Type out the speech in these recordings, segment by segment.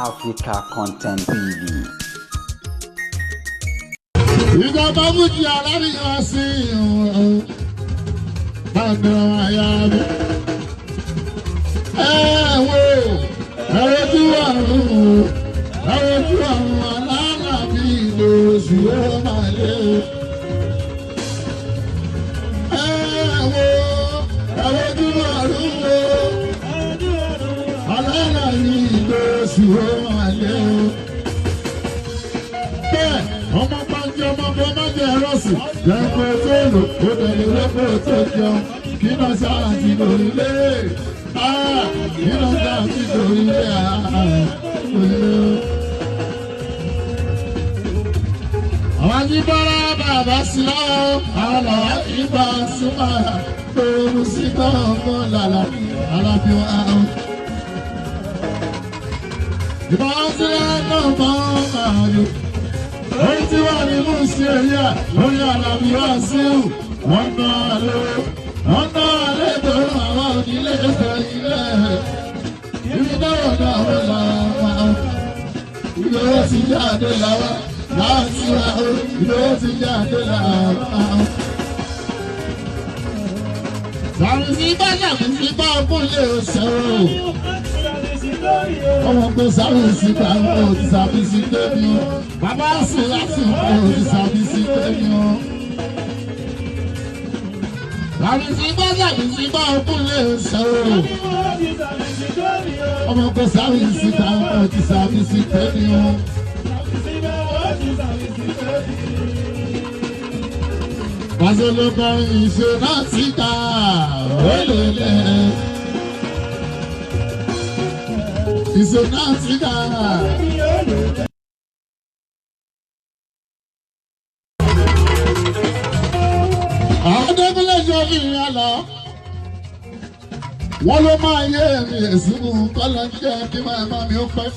Africa Content TV. Ìjọba Fújì alárìíwá sí ìhùn ọ̀nà àyà mi. Ẹ wo ẹ̀rọ tí wà ń wò ẹ̀rọ tí wà ń wà lánàá bí ìlú oṣù ó máa lé. Ẹ wo ẹ̀rọ tí wà ń wò alánàá bí ìlú oṣù ó máa lé. Bẹ́ẹ̀ ọmọ bá ń jẹ ọmọ bá má jẹ rọ́ọ̀sì jẹ́pẹ́ tó lò ó tẹ̀lé lọ́pẹ́ tó jẹun kí náà sáà ti lórí lé kí náà sáà ti lórí lé lórí lé. Àwọn ajíbọ́lá bàbá sí lọ́wọ́ àwọn làwọn kì í bá a súnmọ́ lóru sí gbọ̀ngàn lálá alábí wa. Ìbọn sílẹ̀ náà bá máa lò orí tí wà ní mùsíríà orí àlàbí wá síhù wọ́n náà ló wọ́n náà lè tó àwọn onílé ẹsẹ̀ ilé ibi náà náà wọ́n là wá ìlówó ti jáde làwá láti wá ó ìlówó ti jáde làwá. Sàrùsí bá sàrùsí bá kúnlé ọ̀sẹ̀ o ọmọ pé sàrùsí bá ò ti sàbísí tẹ́mi o bàbá sùn láti ò ti sàbísí tẹ́mi o. Sàrùsí bá sàrùsí bá kúnlé ọ̀sẹ̀ o ọmọ pé sàrùsí bá ò ti sàbísí tẹ́mi o. Pàṣẹ ìṣe náà síta ó lè lè. Ìṣe náà síta. Adébílẹ̀ jọ fi ìyá lọ. Wọ́n ló máa yé èmi èsùn kọ́lọ́ ń jẹ́ kí màmá mi ó pẹ́.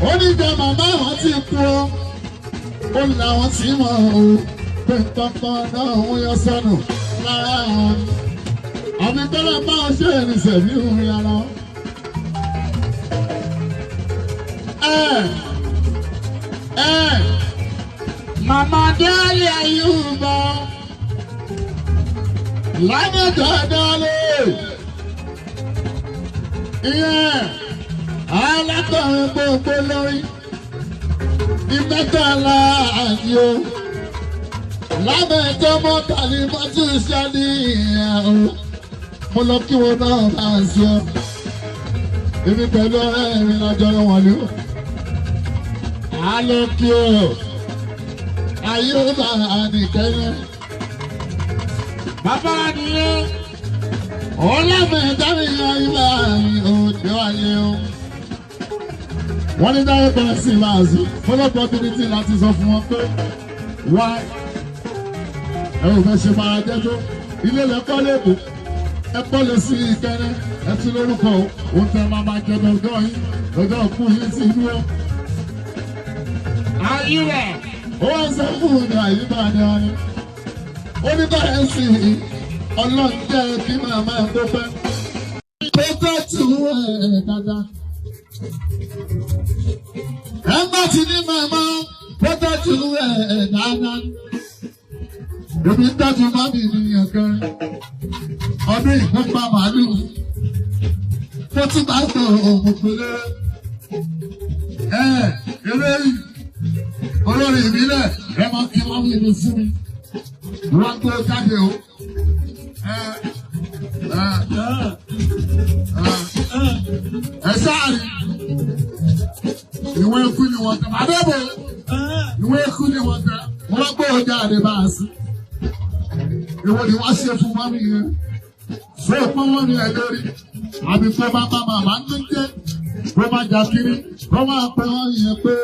Ó ní jẹ́ màmá àwọn tí kú ó. Ó làwọn tí mọ̀ ó. Pé nǹkan náà ń yọ sọnù lára wọn. Àmì tọ́lá bá ọ ṣe ìrìnsẹ̀ bí òun yára. Ẹ ẹ màmá Dálé Ayúbọ lámẹ́jọ Dálé ìyẹn alákọ̀ọ́rin gbogbo lórí ìmẹ́tàlá àyò lámẹ́jọ mọ́tàlí mọ́tò ìṣẹ́ni ìyẹn o mo lọ kí wọn náà máa ń sọ èmi pẹ̀lú ọ̀rẹ́ mi lọ́jọ́ wọn ni ó á lọ kí o ayé ó bá a nìkẹ́yẹ. Bàbá nìyẹn ọlọ́mọ ẹ̀dá mi yan ibà mi ò dé wáyé o. Wọ́n ní dáyé bẹ̀rẹ̀ sí máa sùn fọlọ́pọ̀ bíbítì láti sọ fún wọn pé wá ẹ ò fẹ́ ṣe máa jẹ́ tó ilé lẹ́kọ́ lẹ́kọ̀ọ́ ẹ bọ́ lọ sí ìkẹrẹ ẹ tún lórúkọ òun tẹ máa máa jẹ lọ́jọ́ yín lọ́jọ́ kú yín sí inú ọ. Àyíwá ó wá sọ fún mi àyíká ni wọn ni. Ó ní báyìí sí i ọlọ́run jẹ́ kí màmá tó pẹ́. Ó fẹ́ tù ú ẹ̀ dáadáa. Ẹ má ti ní màmá ó fẹ́ tù ú ẹ̀ dáadáa. Èmi ń tọ́jú mọ́mì mi ọ̀kan. Ọdún ìkópa màálù. Mo tún bá sọ òun pẹ̀lẹ́. Ẹ eré yìí olórí ìbílẹ̀ ẹ máa kí wọ́n wí ní fún mi. Wọ́n tó jáde o. Ẹ ẹ ẹ sáàrì. Ìwé ikú ni wọ́n tẹ̀. Àdébò ìwé ikú ni wọ́n tẹ̀. Wọ́n gbé ọjà àdé bá a sí. Ìwọ ni wọ́n ṣe fún mọ́mí yẹn. Ṣé o pọ́n mọ́mí ẹ lórí? Àbí pé bàbá màmá ń jẹ́ kó máa jà kiri, kó máa pẹ́ wọ́n yẹn pé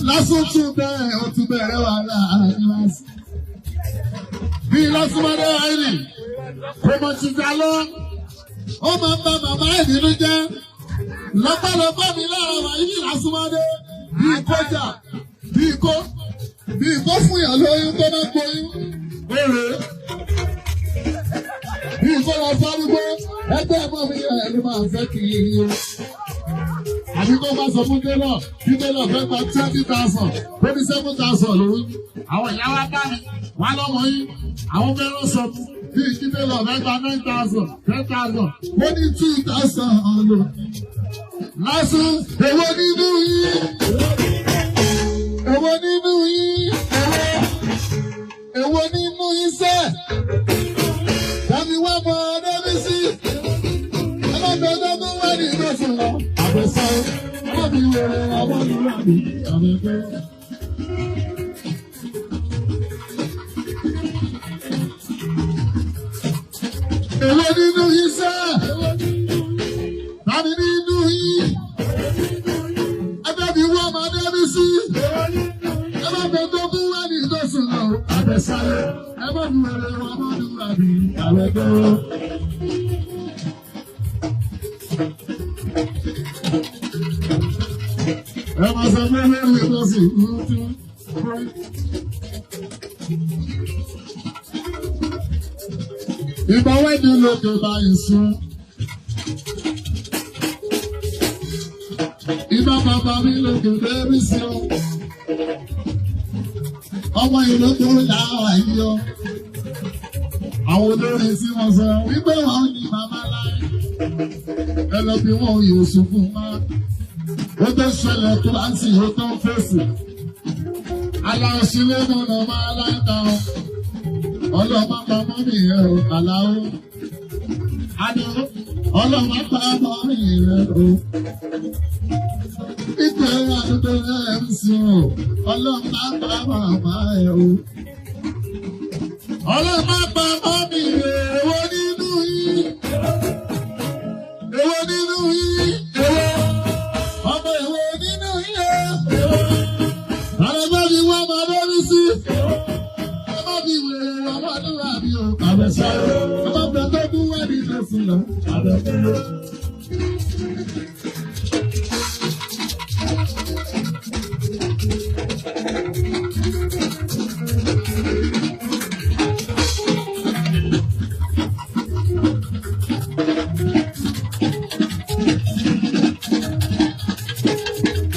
lásán tún bẹ́ẹ̀ ó tún bẹ̀rẹ̀ wàhálà ní wá sí. Bí lásìmọ́dé àìrí, kò mọ̀ ti jà lọ, ó máa ń bá màmá ìbínú jẹ́. Lọ́pọ̀lọpọ̀ mi lára wà yí lásìmọ́dé bí kọjá bí kó bí kó fún yàn lóyún tó bá gboyún. Èrè bí kó kó lọ fárúgbó ẹgbẹ́ ẹ̀mọ́ mi ẹ̀ ló máa fẹ́ kí i o. Àbí kó bá sọ fún Délọ̀ kí Délọ̀ fẹ́ gba 20,000 27,000 lòún. Àwọn ìyá wa bá mi wá lọ́mọ yín àwọn fẹ́ràn sọ fún bí kí Délọ̀ fẹ́ gba 9,000 10,000 ó ní 2,000 lò. Lásán èwo nínú yín? Èwo nínú yín? Èwo nínú yín sẹ́? Tàbí wá mọ ọdọ́ sí. Ọlọ́dọọdọ́ tó wá ní ìlọsùn lọ. Àbẹ̀sẹ̀ ọlọ́bí wẹ̀rẹ̀ ọmọlúwàbí àbẹ̀fẹ́. Èwo nínú yín sẹ́? Tàbí nínú yín? Ẹgbẹ́ mi wá mọ ọdọ́ sí. Ọlọ́dọọdọ́ tó wá ní ìlọsùn lọ. Àbẹ̀sẹ̀ ọlọ́bí wẹ̀rẹ̀ ọmọlúwàbí àbẹ̀fẹ́. Ẹ máa sọ pé lórí ìlọsìn lójú. Ìgbà wẹ́ẹ̀dì lókè báyìí sún. Ìgbà bàbá mi lókè bẹ́ẹ̀rì sí o. Ọmọ ìlú tó láwà yìí o. Àwọn olórin tí wọ́n sọ wípé wọ́n ní màmá láì. Ẹ lọ bí wọn yóò sùn fún wa. Ó tó ṣẹlẹ̀ tó bá ń sìn ó tó ń fèsì. Aláṣílẹ̀ mọ̀nà máa láǹkà o. Ọlọ́mọ pa mọ́mì rẹ̀ o, Àlàó. Adó, ọlọ́mọ pa mọ́mì rẹ̀ o. Ìpè àdúgbò rẹ̀ ń sìn o. Ọlọ́mọ pa màmá rẹ̀ o. Ọlọ́mọ pa mọ́mì rẹ̀ èwo nínú yín? Èwo nínú yín? Èwo? Ọmọ èwo nínú yín o? Àlọ́ mi wá máa lórí sí. Ẹ má fi wèrè ọmọlúwàbí o. Àbẹ̀sẹ̀ ẹ má bẹ tó kú wá ní ìlọsùn lọ. Àbẹ̀sẹ̀.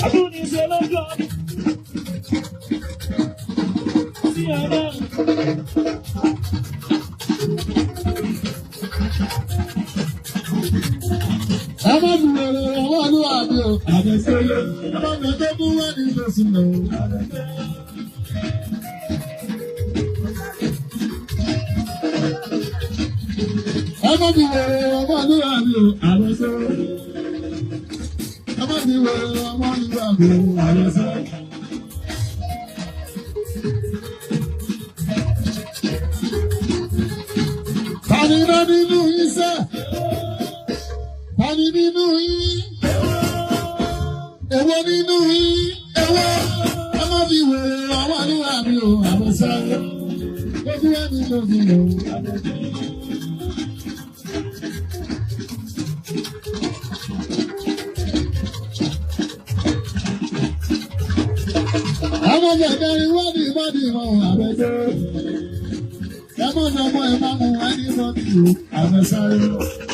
Àtúnṣe lọ́jọ́ sí ọlọ́run. Ẹ má fi wèrè ọmọlúwàbí o. Àbẹ̀sẹ̀ ẹ má bẹ tó kú wá ní ìlọsùn lọ. Ẹ má fi wèrè ọmọlúwàbí o. Àbẹ̀sẹ̀ ẹ má fi wèrè ọmọlúwàbí o. Àbẹ̀sẹ̀. Tani iná nínú yín sẹ́? Tani nínú yín? Èwo nínú yín? Èwo? Ẹ má fi wèrè ọmọlúwàbí o. Àbẹ̀sẹ̀ ojú ẹni lójú lò. Àwọn ọmọ ẹ̀kẹrin wádìí wádìí mọ̀ àbẹ̀sẹ̀. Ẹ má sọ fún ẹ má mú ẹni bọ́dì o. Àbẹ̀sẹ̀.